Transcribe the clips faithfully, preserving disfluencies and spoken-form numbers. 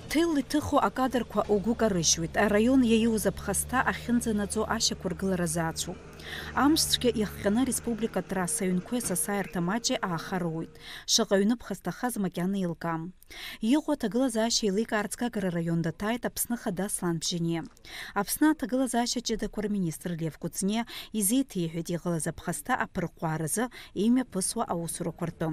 Ҭел иҭыху акадрқәа угәы карыжьуеит, араион иаиуз аԥхасҭа ахьынӡанаӡо ашьақәыргылара заацәоуп. Амшцәгьа иахҟьаны ареспублика атрасса ҩнқәеи асасааирҭа маҷи ааха роуеит. Шаҟа ҩны ԥхасҭахаз макьана еилкаам. Иҟоу аҭагылазаашьа еиликаарц Гагра араион даҭааит Аԥсны Ахада Аслан Бжьаниа. Аԥсны аҭагылазаашьа ҷыдақәа рминистр Лев Кәыҵниа изеиҭеиҳәеит иҟалаз аԥхасҭа аԥырҟәааразы имҩаԥысуа аусурақәа ртәы.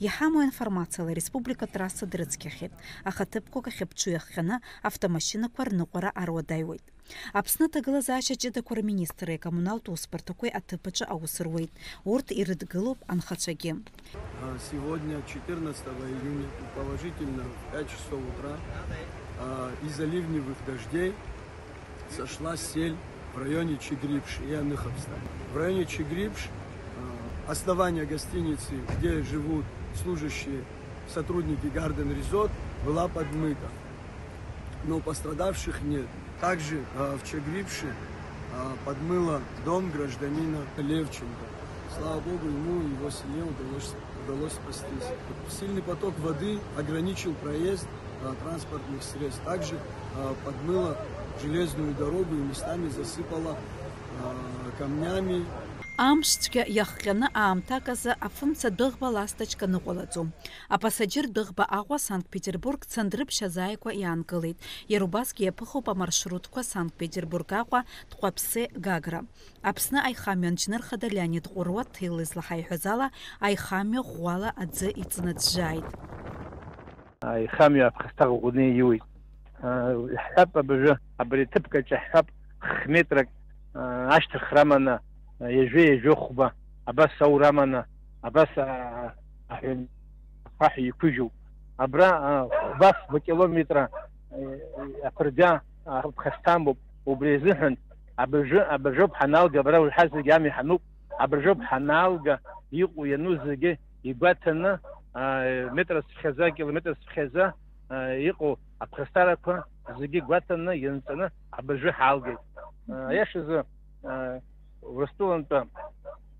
Иҳамоу аинформациала ареспублика атрасса дрыцқьахьеит, аха ҭыԥқәак ахьыԥҽу иахҟьаны автомашьынақәа рныҟәара аруадаҩуеит. Аԥсны аҭагылазаашьа ҷыдақәа рминистрреи акоммуналтә усбарҭақәеи аҭыԥ аҿы аус руеит, урҭ ирыдгылоуп анхацәагьы. А, сегодня, четырнадцатого июня, предположительно в пять часов утра, а, из-за ливневых дождей сошла сель в районе Чегрипш и Аныховста. В районе Чегрипш, а, основание гостиницы, где живут служащие, сотрудники Garden Resort, была подмыта. Но пострадавших нет. Также, а, в Чегрипше, а, подмыло дом гражданина Левченко. Слава богу, ему и его семье удалось, удалось спастись. Сильный поток воды ограничил проезд, а, транспортных средств. Также, а, подмыло железную дорогу и местами засыпало, а, камнями. Амшцәгьа иахҟьаны аамҭак азы афымца дәыӷба ласточка ныҟәалаӡом. Апасаџьыр дәыӷба Аҟәа Санкт-Петербург Цандрыԥшь азааигәа иаанкылеит. Иара убасгьы иаԥыхуп амаршрутқәа Санкт-Петербург Аҟәа, Тҟәаԥсеи, Гагра. Аԥсны аихамҩа анџьнырхада Леонид Ҟәыруа Ҭелла излаҳаиҳәаз ала, аихамҩа ӷәӷәала аӡы иҵнаӡәӡәааит. Аихамҩа аԥхасҭа ӷәӷәаны ииуеит. Иаҳҳәап, абыржәы абри аҭыԥ каҿ иаҳҳәап, хх метрак, ашьҭыхра аманы, ҩажәа-ҩажәа хәба, абас аура аманы, абас, а, аҳәын-, ахаҳә иқәыжьуп. Абра, а, убас бакилометра, э, аԥырга, а, ԥхасҭамоуп. Убри азыҳәан абыржәы, абыржәоуп ҳаналга, абра уажәы ҳазегь ами ҳануп. Абыржәоуп ҳаналга, иҟоу иану зегьы игәаҭаны, а, метра цԥхьаӡа, километр цԥхьаӡа, а, иҟоу аԥхасҭарақәа зегьы гәаҭаны, ианҵаны абыржәы ҳаалгеит. А, аиашазы, а, Урыстәылантәи,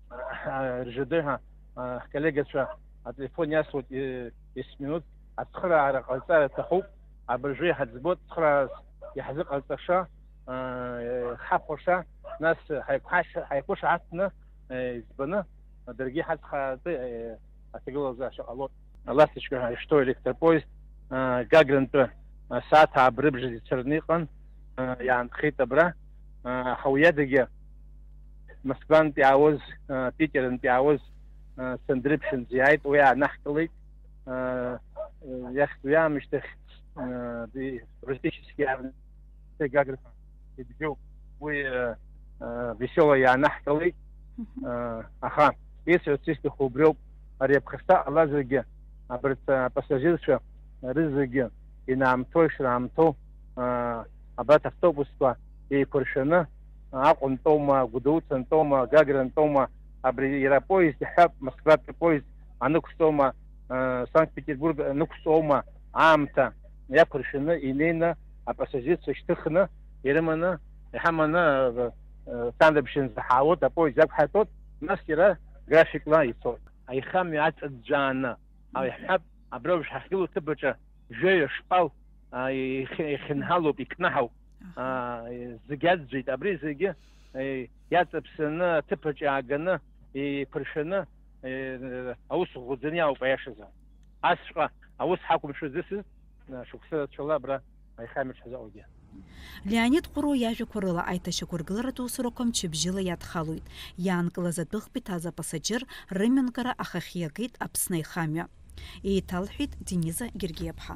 а, РЖД ҳәа, а, ҳколлегацәа ателефон иасуеит, е-, есминуҭ ацхыраара ҟаиҵар аҭахуп, абыржәы иҳаӡбо ацхыраарас иаҳзыҟаҵаша, а, ҳахәаша, нас ҳаиқәҳаша-, ҳаиқәышаҳаҭны, а, избаны, даргьы ҳацхраартә, а, аҭагылазаашьа ҟалоит. Аласточка ҳәа ишҭоу электропоезд, а, Гагрантәи асааҭ ааба рыбжазы ицараны иҟан, а, иаанхеит абра, а, аха уи адагьы Москвантә иаауаз, а, Питерантә иаауаз, а, Цандрыԥшьынӡа иааит, уи аанаҳкылеит, а, иахьтә уи аамышьҭахь, а, ди-, туристический Гагра ибжьоуп. Уи, э, э, Весело иаанаҳкылеит. Мгм. Э, аха исҳәарц исҭаху убриоуп, ари аԥхасҭа ҟалазаргьы, абарҭ, э, апассажирцәа рызегьы инаамҭоу, ишраамҭоу, э, абарҭ автобусқәа еиқәыршәаны, Аҟәантәоума, Гәдоуҭантәоума, Гагрантәоума, абри иара апоезд иаҳҳәап, Москватәи апоезд анықәҵоума, э, Санкт-Петербург анықәҵоума, аамҭа иақәыршәаны инеины апассажирцәа шьҭыхны ирыманы, иҳаманы, э, э, Цандрыԥшьынӡа ҳаауеит, апоезд иақәҳартәоит, нас иара графикла ицоит. Аихамҩа аҵыӡәӡәааны, иҳәап, абра уажә ҳахьгылоу ҭыԥ аҿы жәаҩа шкәал, а, ихь-, ихьынҳалоуп, икнаҳауп. Аха. А, зегь аӡәӡәеит, абри зегьы, э, иаҵаԥсаны, аҭыԥ аҿы иааганы, иԥыршәаны, э, аус ӷәӷәаӡаны иаауп аиашазы. Асҵәҟьа аус ҳақәымшәо зысыз, э, шықәса рацәала абра аихамҩаҿ ҳзыҟоугьы. Леонид Ҟәыруа иажәақәа рыла, аиҭашьақәыргыларатә усурақәа мчыбжьыла иадхалоит. Иаанкылаз адәыӷба иҭаз апасаџьыр рымҩанкара ахахьы иагеит Аԥсны аихамҩа. Еиҭалҳәеит Дениза Гергиаԥҳа.